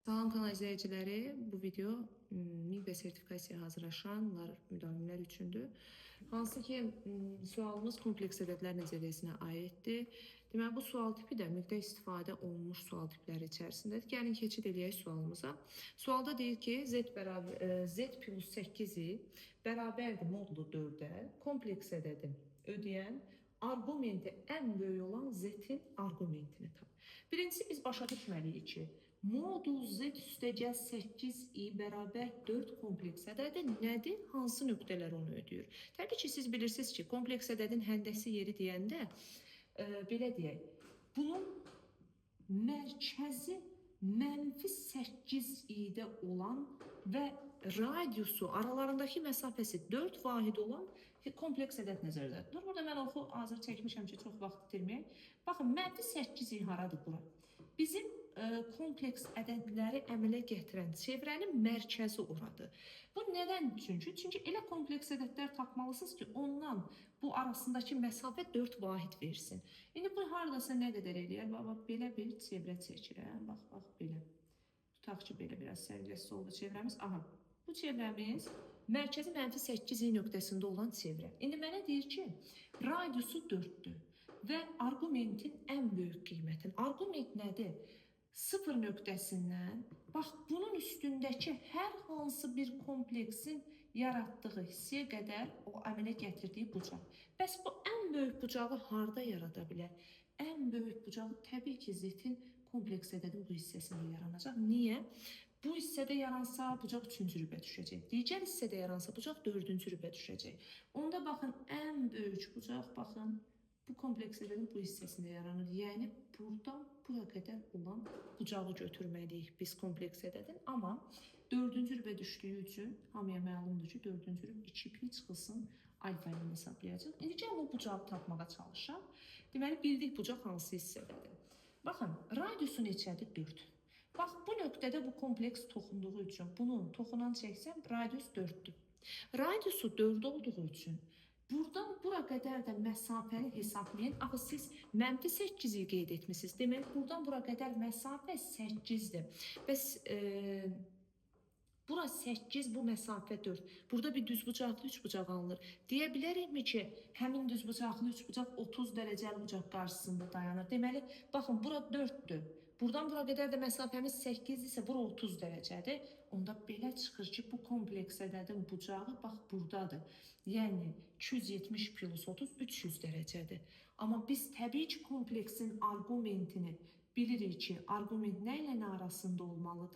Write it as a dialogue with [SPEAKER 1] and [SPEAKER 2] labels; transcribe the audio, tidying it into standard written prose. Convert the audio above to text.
[SPEAKER 1] Salam kanal izləyiciləri, bu video MİQ və sertifikasiyaya hazırlaşanlar, müdavimlər üçündür. Hansı ki, sualımız kompleks ədədlər nəzəriyyəsinə aiddir. Deməli, bu sual tipi də MİQ-də istifadə olunmuş sual tipləri içərisindədir. Gəlin keçid eləyək sualımıza. Sualda deyir ki, z bərabər z plus 8-i bərabərdir modulu 4-ə kompleks ədədin ödəyən arqumenti ən böyük olan z-in arqumentini tap. Birincisi biz başa düşməliyik ki, modul z üstəgəl 8i bərabər 4 kompleks ədədi nədir? Hansı nöqtələr onu ödəyir? Təbii ki, siz bilirsiniz ki, kompleks ədədin həndəsi yeri deyəndə belə deyək, bunun mərkəzi mənfi 8i-də olan və radiusu, aralarındakı məsafəsi 4 vahid olan kompleks ədəd nəzərdə tutulur. Burada mən oxu hazır çəkmişəm ki, çox vaxt itirməyək. Baxın, mənfi 8i haradır bura? Bizim kompleks ədədləri əmələ gətirən çevrənin mərkəzi oradır. Bu nədən? Çünki elə kompleks ədədlər tapmalısınız ki, ondan bu arasındakı məsafə 4 vahid versin. İndi bu hardasa nə qədər eləyər? Bax, bax, belə bir çevrə çəkirəm. Bax, bax, belə. Tutaq ki, belə biraz səliqəsiz oldu çevrəmiz. Aha, bu çevrəmiz mərkəzi mənfi 8i nöqtəsində olan çevrə. İndi mənə deyir ki, radiusu 4-dür və arqumentin ən böyük qiymətin. Arqument nədir? 0 nöqtəsindən, bax, bunun üstündəki hər hansı bir kompleksin yaratdığı hissəyə qədər o əmələ gətirdiyi bucaq. Bəs bu ən böyük bucağı harda yarada bilər? Ən böyük bucağı təbii ki, z-in kompleks ədədin bu hissəsində yaranacaq. Niyə? Bu hissədə yaransa bucaq 3-cü rübə düşəcək. Digər hissədə yaransa bucaq 4-cü rübə düşəcək. Onda baxın, ən böyük bucaq, baxın, bu kompleks ədədin bu hissəsində yaranır. Yəni, buradan bura qədər olan bucağı götürməliyik biz kompleks ədədin. Amma 4-cü rübə düşdüyü üçün hamıya məlumdur ki, 4-cü rüb 2 pi çıxılsın alfa ilə hesablayacaq. İndi gəlin o bucağı tapmağa çalışaq. Deməli, bildik bucaq hansı hissədədir. Baxın, radiusu neçədir? 4. Bax, bu nöqtədə bu kompleks toxunduğu üçün, bunun toxunan çəksəm, radius 4-dür. Radiusu 4 olduğu üçün buradan bura qədər də məsafəni hesablayın. Axı siz mənfi 8-i qeyd etmisiniz. Demək, buradan bura qədər məsafə 8-dir. Bəs bura 8, bu məsafə 4. Burada bir düzbucaqlı üçbucaq alınır. Deyə bilərikmi ki, həmin düzbucaqlı üçbucaq 30 dərəcəli bucaq qarşısında dayanır. Deməli, baxın, bura 4-dür. Buradan bura qədər də məsafəmiz 8-dirsə, bura 30 dərəcədir. Onda belə çıxır ki, bu kompleks ədədin bucağı bax buradadır. Yəni 270 plus 30 300 dərəcədir. Amma biz təbii ki, kompleksin arqumentini bilirik ki, arqument nə ilə nə arasında olmalıdır?